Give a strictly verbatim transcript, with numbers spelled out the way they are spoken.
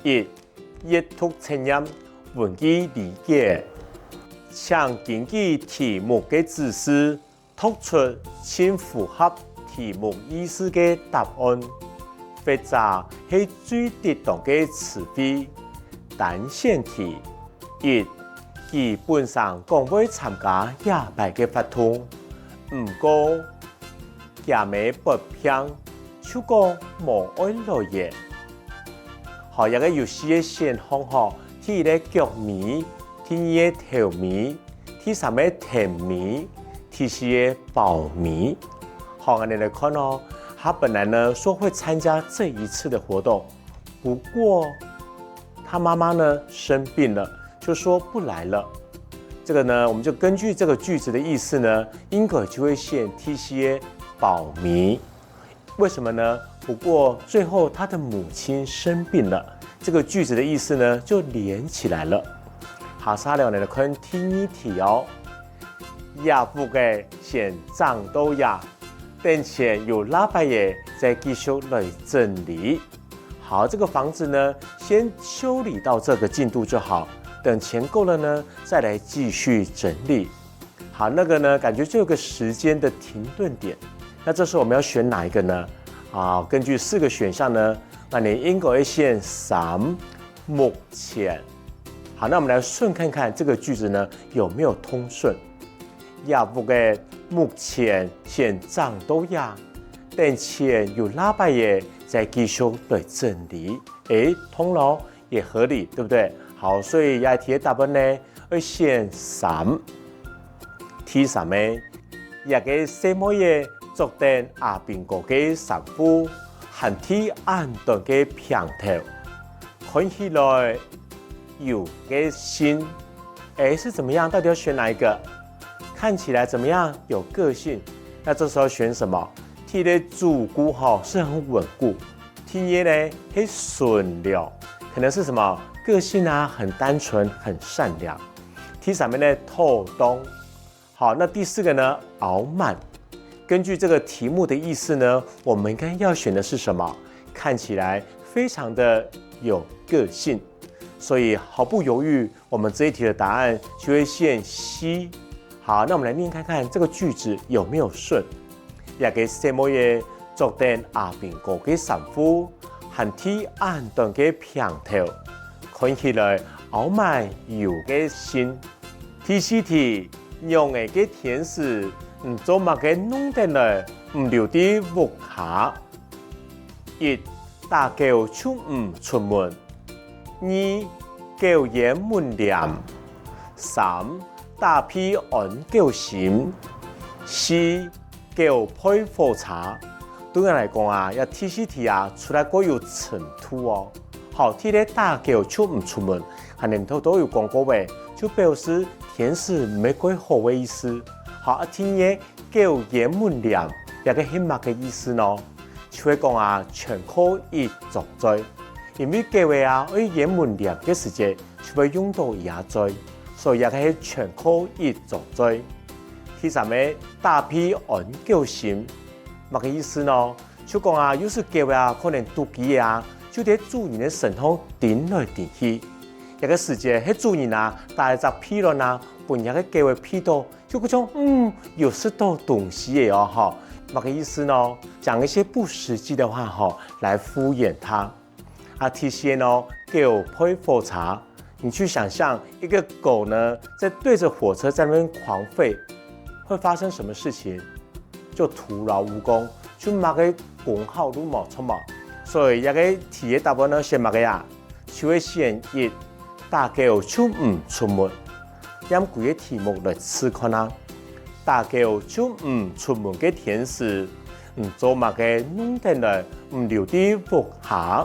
一、閱讀測驗，文句理解。請根據題目个指示，讀出盡符合題目意思个答案，或者係最適當个詞彙。單選題：一、佢本成講會參加這擺个活動，毋過厥姆發病，就講無愛來了。好，這个有四个選項吼，第一个腳尾，第二个頭尾，第三个天尾，第四个包尾。好，𠊎等來看哦，他本來呢說會參加這一次的活動，不過他媽媽呢生病了，就說不來了。這個呢，我們就根據這個句子的意思呢，應該就會選第四个包尾。為什麼呢？不過最後他的母親生病了，這個句子的意思呢就連起來了。好，續來呢看第二題哦。這屋仔先整到這，等錢有罅擺仔再繼續來整理。好，這個房子呢，先修理到這個進度就好，等錢夠了呢，再來繼續整理。好，那個呢，感覺就有個時間的停頓點。那這時候我們要選哪一個呢？啊，根據四個選項呢，那你應該會選三、目前。好，那我們來順看看這個句子呢有沒有通順。這屋仔目前先整到這，等錢有罅擺仔再繼續來整理。誒，通囉，也合理，對不對？好，所以這題个答案呢，會選三。第三个，這個細妹仔著等阿兵哥个衫褲，還剃恁短个平頭，看起來有個性。誒，是怎麼樣？到底要選哪一個？看起來怎麼樣？有個性。那這時候選什麼？第一个主顧吼，是很穩固。第二呢，係純良，可能是什麼？個性啊，很單純，很善良。第三个呢，妥當。好，那第四個呢，傲慢。根據這個題目的意思呢，我們應該要選的是什麼？看起來非常的有個性，所以毫不猶豫，我們這一題的答案就會選C。好，那我們來念看看這個句子有沒有順。這個細妹仔著等阿兵哥个衫褲，還剃恁短个平頭，看起來傲慢有個性。第四題，仰仔个天時，你做麼个弄等來，毋留在屋下？一、打狗就毋出門。二、狗冤門簾。三、打屁安狗心。四、狗吠火車。對𠊎來講啊，這第四題啊，出來過有程度哦。好，第一个打狗就毋出門，還有頭頭有講過喂，就表示天時毋會蓋好个意思。好，啊，第二个狗冤門簾，這個係麼个意思呢？就係講啊，全靠一張嘴。因為狗仔啊，愛冤門簾个時節，就會用到佢个嘴，所以這個係全靠一張嘴。第三个，打屁安狗心，麼个意思呢？就講啊，有時狗仔啊，可能肚飢啊，就在主人个身項叮來叮去。這個時節，係主人啊，打一隻屁卵啊，分這個狗仔鼻著，就好像，嗯，有食到東西仔哦，吼。麼个意思呢？講一些不實際的話，吼，來敷衍牠。啊，第四呢，狗吠火車。你去想像一個狗呢，在對著火車在那邊狂吠，會發生什麼事情？就徒勞無功，就麼个功效都無，著無？所以這個題个答案呢，選麼个啊？就會選一，打狗就毋出門。 豔規个題目來試看啊。打狗就毋出門个天時，你做麼个弄等來毋留在屋下？